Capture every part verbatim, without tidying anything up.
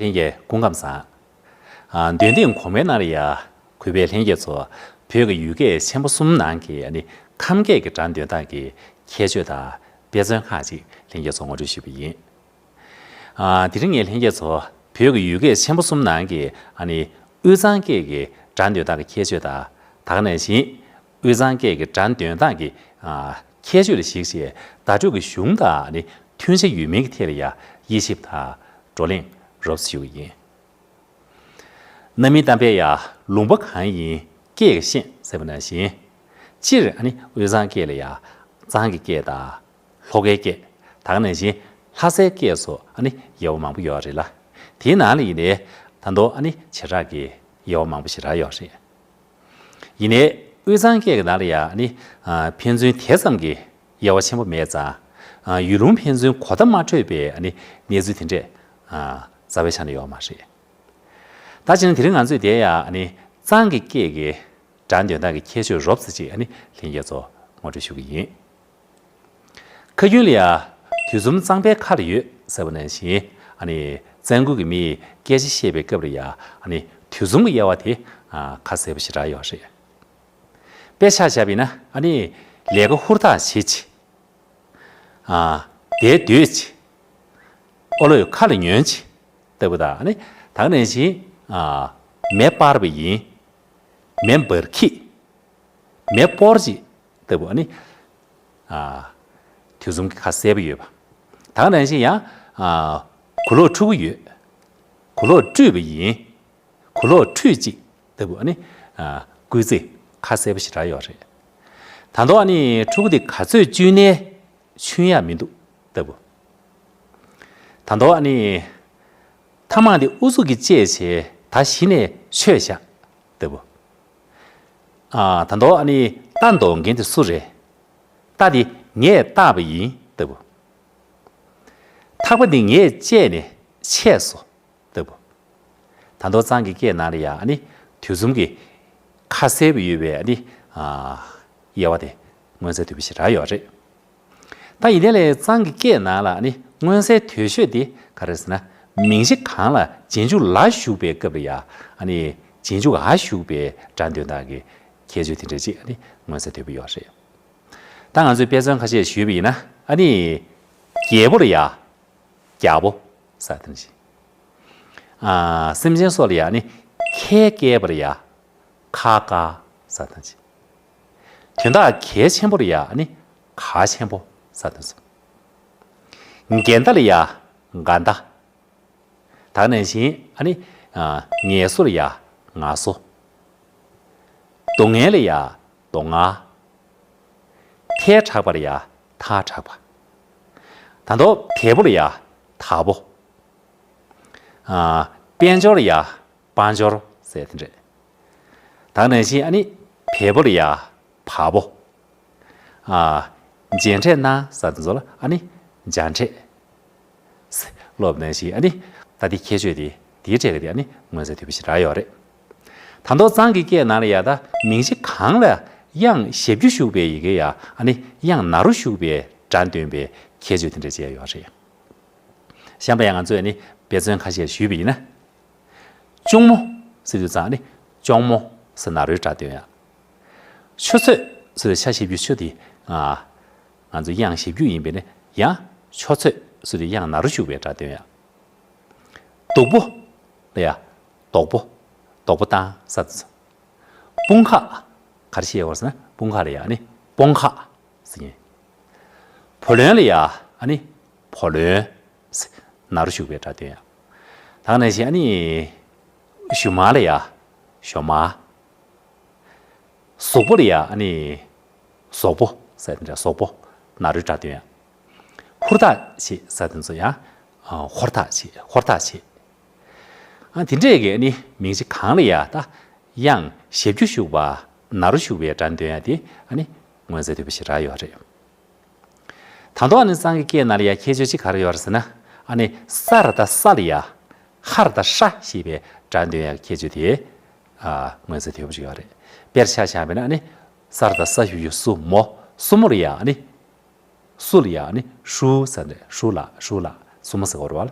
ལྷན་རྒྱས་སྐུ་ཁམས་བཟང་། ཨ། འདོན་ཐེངས་གོང་མའི་ནང་ལ་ཡ། གུས་པའི་ལྷན་རྒྱས་ཚོ། བོད་ཀྱི་ཡུལ་སྐད་ཆེན་པོ་གསུམ་ནང་གི། ཨ་ནི། ཁམས་སྐད་ཀྱི་སྒྲ་འདོན་སྟངས་ཀྱི་ཁྱད་ཆོས་དང་དཔེ་མཚོན་ཁག་ཅིག་ལྷན་རྒྱས་ཚོར་ངོ་སྤྲོད་ཞུས་པ་ཡིན། ཨ། དེ་རིང་ངས་ལྷན་རྒྱས་ཚོར་བོད་ཀྱི་ཡུལ་སྐད་ཆེན་པོ་གསུམ་ནང་གི། ཨ་ནི། དབུས་གཙང་སྐད་ཀྱི་སྒྲ་འདོན་སྟངས་ཀྱི་ཁྱད་ཆོས་དང་། ད་ག་ནང་བཞིན། དབུས་གཙང་སྐད་ཀྱི་སྒྲ་འདོན་སྟངས་ཀྱི། ཨ། ཁྱད་ཆོས་ལ་གཞིགས་བྱས། བརྡ་སྤྲོད་ཀྱི་གཞུང་དང་། ཨ་ནི། མཐུན་ཆ་ཡོད་མིན་གྱི་ཐད་ལ་ཡ་དབྱེ་ཞིབ་དང་བགྲོ་གླེང་རོབ་ཞུ་གི་ཡིན། གནའ་མིའི་གཏམ་དཔེ་ཡ། ལུང་པ་གང་ཡིན་སྐད་ཀྱིས་ཤེས་ཟེར་བ་ནང་བཞིན། སྤྱིར། ཨ་ནི། དབུས་གཙང་སྐད་ལ་ཡ། གཙང་གི་སྐད་དང་། ལྷོ་ཁའི་སྐད། ད་ག་ནང་བཞིན་ལྷ་སའི་སྐད་སོགས། ཨ་ནི། དབྱེ་བ་མང་པོ་ཡོད་རེད་ལ། དེའི་ནང་ལ་ཡིན་ནའི། ད་དུང་། ཨ་ནི། བྱེ་བྲག་གི་དབྱེ་བ་མང་པོ་ཞེ་དྲག་ཡོད་རེད། ཡིན་ནའི། དབུས་གཙང་སྐད་ཀྱི་ནང་ལ་ཡ། ཨ་ནི། ཨ། ཕན་ཚུན་དེ་ཙམ་གྱི་དབྱེ་བ་ཆེན་པོ་མེད་ཙང་། ཨ། ཡུལ་ལུང་ཕན་ཚུན་གོ་བརྡ་མ་འཕྲོད་པའི། ཨ་ནི། གནས་ཚུལ་དེ་འདྲས། ཨ། རྩ་བའི་ཆ་ནས་ཡོད་མ་རེད། ད་བྱས་ན་དེ་རིང་ང་ཚོས་དེ་ཡ། ཨ་ནི། གཙང་གི་སྐད་ཀྱི་སྒྲ་འདོན་སྟངས་ཀྱི་ཁྱད་ཆོས་རོབ་ཙམ་ཅིག། ཨ་ནི། ལྷན་རྒྱས་ཚོར་ངོ་སྤྲོད་ཞུ་གི་ཡིན། ཁ་རྒྱུན་ལ་ཡ། དུས་གསུམ་གཙང་པའི་ཁ་ལ་ཡོད་ཟེར་བ་ནང་བཞིན། ཨ་ནི། གཙང་ཁུལ་གྱི་མིས་སྐད་ཆ་བཤད་པའི་སྐབས་ལ་ཡ། ཨ་ནི། དུས་གསུམ་གྱི་དབྱེ་བ་དེ། ཨ། ཁ་གསལ་པོ་ཞེ་དྲག་ཡོད་རེད། དཔེར་ཆ་བཞག་པ་ཡིན་ན། ཨ་ནི། ལས་ཀ་ཧུར་ཐག་བྱེད་ཅིག། ཨ། བསྡད་སྡོད་ཅིག། ཨོ་ལོས་ཁ་ལ་ཉོན་ཅིག་ལྟ་བུ་དང་། ཨ་ནི། ད་ག་ནང་བཞིན། ཨ། མེ་སྤར་བ་ཡིན། མེ་འབར་གྱིས། མེ་སྤོར་ཅིག་ལྟ་བུ། ཨ་ནི། ཨ། དུས་གསུམ་གྱི་ཁ་གསལ་པོ་ཡོད་པ། ད་ག་ནང་བཞིན་ཡང་། ཨ། གུ་ལོག་འཁྲུ་གི་ཡོད། གུ་ལོག་བཀྲུས་པ་ཡིན། གུ་ལོག་ཁྲུས་ཅིག་ལྟ་བུ། ཨ་ནི། ཨ། སྐུལ་ཚིག་ཁ་གསལ་པོ་ཞེ་དྲག་ཡོད་རེད། ད་དུང་། ཨ་ནི། ཕྲུ་གུ་དེ་ག་ཚོད་བཅུས་ནའི་ཆུན་ཡག་མི་འདུག་ལྟ་བུ། ད་དུང་། ཨ་ནི། ཐ་མག་དེ་ཨུ་ཚུགས་ཀྱིས་བཅད་བྱས་ད་གཞི་ནས་ཆོད་བཞག་ལྟ་བུ། ཨ། ད་དུང་། ཨ་ནི། རྟ་འདོགས་མཁན་དེ་སུ་རེད། རྟ་དེ་ངས་བཏགས་པ་ཡིན་ལྟ་བུ། ཐག་པ་འདི་ངས་བཅད་ནས་ཆད་སོང་ལྟ་བུ། ད་དུང་གཙང་གི་སྐད་ནང་ལ་ཡ། ཨ་ནི། དུས་གསུམ་གྱི་ཁ་གསལ་པོ་ཡོད་པའི། ཨ་ནི། ཨ། དབྱེ་བ་དེ་མངོན་གསལ་དོད་པོ་ཞེ་དྲག་ཡོད་རེད། ད་ཡིན་དེ་ལས་གཙང་གི་སྐད་ནང་ལ། ཨ་ནི། མངོན་གསལ་དོད་ཤོས་དེ་ག་རེ་ཟེར་ན། མིང་གཞི་གང་ལ་རྗེས་འཇུག་ལ་ཞུགས་པའི་སྐབས་ལ་ཡ། ཨ་ནི། རྗེས་འཇུག་འ་ཞུགས་པའི་སྒྲ་འདོན་སྟངས་ཀྱི་ཁྱད་ཆོས་དེ་འདྲ་ཅིག། ཨ་ནི། མངོན་གསལ་དོད་པོ་ཡོད་རེད། ད་ང་ཚོས་དཔེ་མཚོན་ཁ་ཤས་ཞུས་པ་ཡིན་ན། ཨ་ནི། རྒྱལ་པོ་ལ་ཡ། རྒྱལ་པོ་ཟེར་དེ་འདྲ་ཅིག། ཨ། སེམས་ཅན་སོགས་ལ་ཡ། ཨ་ནི། ཁལ་བཀལ་བ་ལ་ཡ། ཁལ་བཀལ་ཟེར་དེ་འདྲ་ཅིག། དོན་དག་གལ་ཆེན་པོ་ལ་ཡ། ཨ་ནི། གལ་ཆེན་པོ་ཟེར་དེ་འདྲ་ཅིག། འགལ་ཟླ་ལ་ཡ། འགལ་ཟླ། ད་ག་ནང་བཞིན། ཨ་ནི། ཨ། ངལ་གསོ་ལ་ཡ། ངལ་གསོ། སྡུག་བསྔལ་ལ་ཡ། སྡུག་བསྔལ། ཐལ་དྲགས་པ་ལ་ཡ། ཐལ་དྲགས་པ། ད་དུང་དལ་པོ་ལ་ཡ། དལ་པོ། ཨ། དཔལ་འབྱོར་ལ་ཡ། དཔལ་འབྱོར་ཟེར་དེ་འདྲ། ད་ག་ནང་བཞིན། ཨ་ནི། བལ་པོ་ལ་ཡ། བལ་པོ། ཨ། མཇལ་འཕྲད་གནང་ཟེར་དེ་ཚོ་ལ། ཨ་ནི། མཇལ་འཕྲད། སློབ་ནང་བཞིན། ཨ་ནི། ད་དེ་ཁྱད་ཆོས་དེ། དེའི་གྲས་ཀྱི་དེ། ཨ་ནི། མངོན་གསལ་དོད་པོ་ཞེ་དྲག་ཡོད་རེད། ད་དུང་གཙང་གི་སྐད་ནང་ལ་ཡ། ད་མིང་གཞི་གང་ལ་དབྱངས་ཞབས་ཀྱུ་ཞུགས་པའི་ཡི་གེ་ཡ། ཨ་ནི། དབྱངས་ན་རོ་ཞུགས་པའི་སྒྲ་འདོན་པའི་ཁྱད་ཆོས་དེ་འདྲ་ཅིག་ཡོད་རེད། གཤམ་ལ་ཡང་ང་ཚོས། ཨ་ནི། དཔེ་མཚོན་ཁ་ཤས་ཞུས་པ་ཡིན་ན། ལྕོང་མོ་ཟེར་དུས་ཙང་། ཨ་ནི། ལྕོང་མོ་ཟེར་ན་རོའི་སྒྲ་འདོན་ཡ། ཆུ་ཚོད་ཟེར་དུས་ཆ་ཞབས་ཀྱུ་ཆུ་དེ། ཨ། ང་ཚོ་དབྱངས་ཞབས་ཀྱུ་ཡིན་པས་ན་ཡང་ཆོ་ཚོད་ཟེར་དུས་དབྱངས་ན་རོ་ཞུགས་པའི་སྒྲ་འདོན་ཡ། སྡུག་པོ་ལ་ཡ། སྡུག་པོ། སྡུག་པོ་བཏང་ཟེར་དུས་ཙང་། དཔུང་ཁག་ག་རེ་བཤད་ཡོད་ཟེར་ན། དཔུང་ཁག་ལ་ཡ། ཨ་ནི། དཔུང་ཁག་ཟེར་མཁན། བུ་ལོན་ལ་ཡ། ཨ་ནི། བུ་ལོན། ན་རོ་ཞུགས་པའི་སྒྲ་འདོན་ཡ། ད་ག་ནང་བཞིན། ཨ་ནི། ཞུ་མར་ལ་ཡ། ཞུ་མར། གཟུགས་པོ་ལ་ཡ། ཨ་ནི། གཟུགས་པོ་ཟེར་དེ་འདྲ། གཟུགས་པོ། ན་རོའི་སྒྲ་འདོན་ཡ། ཧུར་ཐག་བྱེད་ཟེར་དེ་ཚོ་ཡང་། ཨ། ཧུར་ཐག་བྱེད། ཧུར་ཐག་བྱེད། ཨ། དེ་འདྲས་ཀྱི། ཨ་ནི། མིང་གཞི་གང་ལ་ཡ། ད་དབྱངས་ཞབས་ཀྱུ་ཞུགས་པ། ན་རོ་ཞུགས་པའི་སྒྲ་འདོན་ཡ་དེ། ཨ་ནི། མངོན་གསལ་དོད་པོ་ཞེ་དྲག་ཡོད་རེད། ད་དུང་ཨ་ནི་གཙང་གི་སྐད་ནང་ལ་ཡ་ཁྱད་ཆོས་གཅིག་ག་རེ་ཡོད་རེད་ཟེར་ན། ཨ་ནི་ས་ར་དང་ས་ལ་ཡ་ཧ་ར་དང་ཧྲ་ཞེས་པའི་སྒྲ་འདོན་ཡ་ཁྱད་ཆོས་དེ། ཨ། མངོན་གསལ་དོད་པོ་ཞིག་ཡོད་རེད། དཔེར་ཆ་བཞག་པ་ཡིན་ན། ཨ་ནི་ས་ར་དང་ས་ཞབས་ཀྱུ་སུ་མོ། སུ་མོ་ལ་ཡ། ཨ་ནི་སུ་ལ་ཡ། ཨ་ནི་ཧྲུ་ཟེར་ནས། ཧྲུ་ལ། ཧྲུ་ལ། སུ་མོ་ཟེར་གོ་རེད་བ།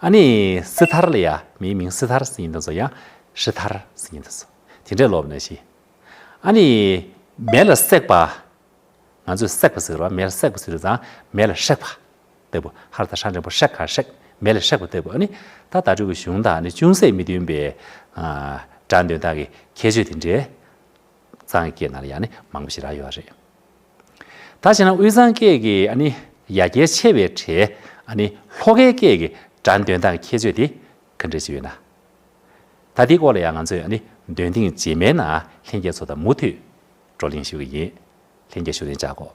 ཨ་ནི་སྲི་ཐར་ལ་ཡ་མིའི་མིང་སྲི་ཐར་ཟེར་མཁན་དེ་ཚོ་ཡང་ཧྲི་ཐར་ཟེར་མཁན་དེ་ཚོ་དེ་འདྲས་ལབ་ནང་བཞིན། ཨ་ནི་མེ་ལ་བསྲེགས་པ། ང་ཚོས་བསྲེགས་པ་ཟེར་བ་མེ་ལ་བསྲེགས་པ་ཟེར་དུས་ཙང་མེ་ལ་བསྲེགས་པ་ལྟ་བུ། ཧ་ལ་ད་ཧྲ་འགྲེང་བུ་ཧྲེག་ག་ཧྲེག་མེ་ལ་བསྲེགས་པ་ལྟ་བུ། ཨ་ནི་ད་ད་དྲུག་གི་གཞུང་དང་ཨ་ནི་ཅུང་ཟད་མི་མཐུན་པའི་ཨ་སྒྲ་འདོན་སྟངས་ཀྱི་ཁྱད་ཆོས་དེ་འདྲའི་གཙང་གི་སྐད་ནང་ལ་ཡང་ནི་མང་པོ་ཞིག་རག་ཡོད་རེད། ད་བྱས་ན་དབུས་གཙང་སྐད་ཀྱི་ཨ་ནི་ཡ་གྱལ་ཆེ་བའི་གྲས་ཨ་ནི་ལྷོ་ཁའི་སྐད་ཀྱི་སྒྲ་འདོན་སྟངས་ཀྱི་ཁྱད་ཆོས་དེ་ག་འདྲ་ཞིག་ཡོད་ན། ད་དེའི་སྐོར་ལ་ཡང་ང་ཚོས་ཨ་ནི་འདོན་ཐེངས་རྗེས་མའི་ནང་ལྷན་རྒྱས་ཚོ་དང་མུ་མཐུད་བགྲོ་གླེང་ཞུ་གི་ཡིན། ལྷན་རྒྱས་བཞུགས་གདན་འཇགས་དགོས།